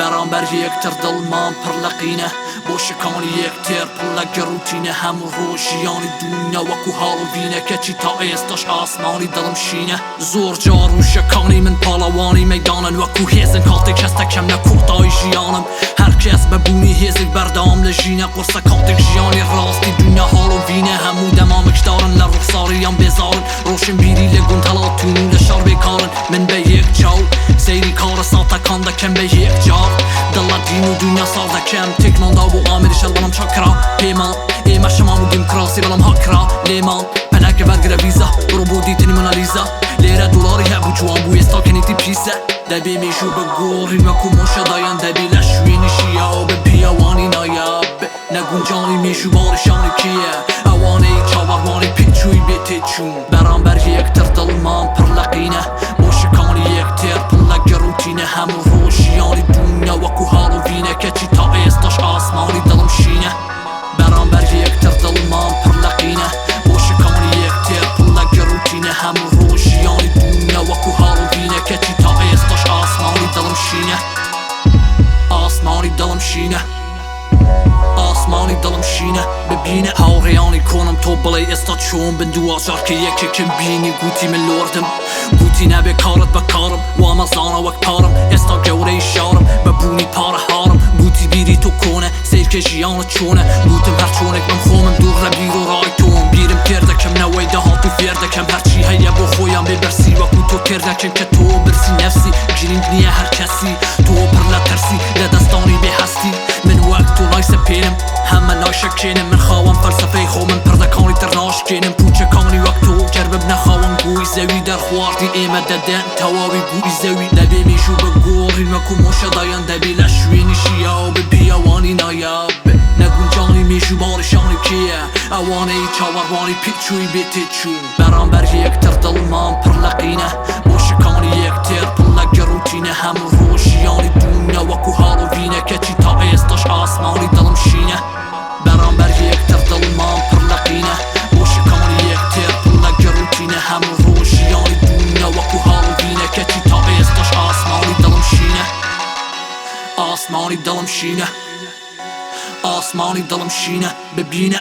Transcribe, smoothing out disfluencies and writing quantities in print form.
بەرامبەر یەکتر دڵمان پڕ لە قینە، بۆ شکانی یەکتر پڕ لە گڕوتینە. هەموو ڕۆژ ژیانی دونیا وەکو هاڵۆڤینە، کەچی تا ئێستاش ئاسمانی دڵم شینە. زۆر جار وشەکانی من پاڵەوانی مەیدانن، وەکو هێزن کاتێک هەستەکەم لە کۆتایی ژیانم. هەر کەس بە بوونی هێزێک بەردەوام لە ژینە، قورسە کاتێک ژیانی ڕاستی دونیا هاڵۆڤینە. هەموو دەمامکدارن لە ڕوخساریان بێزارن، ڕۆشنبیری لە گوند هەڵاتوون و لە شار بێکارن. من بە یەک چاو سەیری کارەساتەکان دەکەم، بە یەک جار دڵ لە دین و دونیا ساڕ دەکەم. تێکمان دا بۆ ئامێری شەڕ بەڵام چاکرا پێمان، ئێمە شەمام و دیموکراسی بەڵام هاکرا لێمان. پەناکە وەرگرە ڤیزا بڕۆ بۆ دیتنی مۆنالیزا، لێرە دۆلاری هەبوو جوان بوو ئێستا کەنیتی پیسە. دەبێ مێژوو بگۆڕین وەکو مۆشە دایان، دەبێ لە شوێنی شیاو بن پیاوانی نایاب. نەگونجانی مێژوو باریشانی کێیە؟ ئەوانەی چاوەڕوانی پێچووی بێ تێچوون. بەرامبەر یەکتر دڵمان پڕ لە قینە، بۆ شکانی یەکتر پڕ لە گڕوتینە. هەموو ڕۆژ ژیانی دونیا وەکو هاڵۆڤینە، کەچی تا ئێستاش ئاسمانی دڵم شینە. بەرامبەر یەکتر دڵمان پڕ لە قینە، بۆ شکانی یەکتر پڕ لە گڕوتینە. هەموو ڕۆژ ژیانی دونیا وەکو هاڵۆڤینە، کەچی تا ئێستاش ئاسمانی دڵم شینە. ئاسمانی دڵم شینە، ئاسمانی دڵم شینە، ببینە. هاوڕێیانی کۆنم تۆ بڵێ ئێستا چۆن بن؟ دواجار کە یەکێکم بینی گوتی من لۆردم، گوتی نابێ کارت بە کارم، وامەزانە وەک پارم، ئێستا گەورەی شارم بە بوونی پارە هارم. گوتی بیری تۆ کۆنە، سەیرکە ژیانت چۆنە. گوتم هەر چۆنێک بم خۆمم، دوور لە بیر و ڕای تۆم. بیرم تێر دەکەم نەوەی داهاتوو فێر دەکەم، هەرچی هەیە بۆ خۆیان بێ برسی، وەکو تۆ تێر نەکەن کە تۆ برسی. نەفسی گرنگ نییە هەر کەسی، تۆ پڕ لە ترسی لە دەستانی بێ هەستی. من وەک تۆ نایسەپێنم، هەمە نایشەکێنم، من خاوەن فەلسەفەی خۆمم، پردەکانی تر ناشکێنم. پوچەکانی وەک تۆ گەر ببنە خاوەن گوی زەوی، دەرخواردی ئێمە دەدەن تەواوی گوی زەوی. دەبێ مێژوو بگۆڕین وەکو مۆشە دایان، دەبێ لە شوێنی شیاو بن پیاوانی نایاب. نەگونجانی مێژوو باریشانی کێیە؟ ئەوانەی چاوەڕوانی پێچووی بێ تێچوون. بەرامبەر یەکتر دڵمان پڕ لە قینە، بۆ شکانی یەکتر پڕ لە گڕوتینە. هەموو ڕۆژ ژیانی دونیا وەکو هاڵۆڤینە، کەچی تا ئێستاش ئاسمانی دڵم شینە. بەرامبەر یەکتر دڵمان پڕ لە قینە، بۆ شکانی یەکتر پڕ لە گڕوتینە. هەموو ڕۆژ ژیانی دونیا وەکو هاڵۆڤینە، کەچی تا ئێستاش ئاسمانی دڵم شینە. ئاسمانی دڵم شینە، ئاسمانی دڵم شینە، ببینە.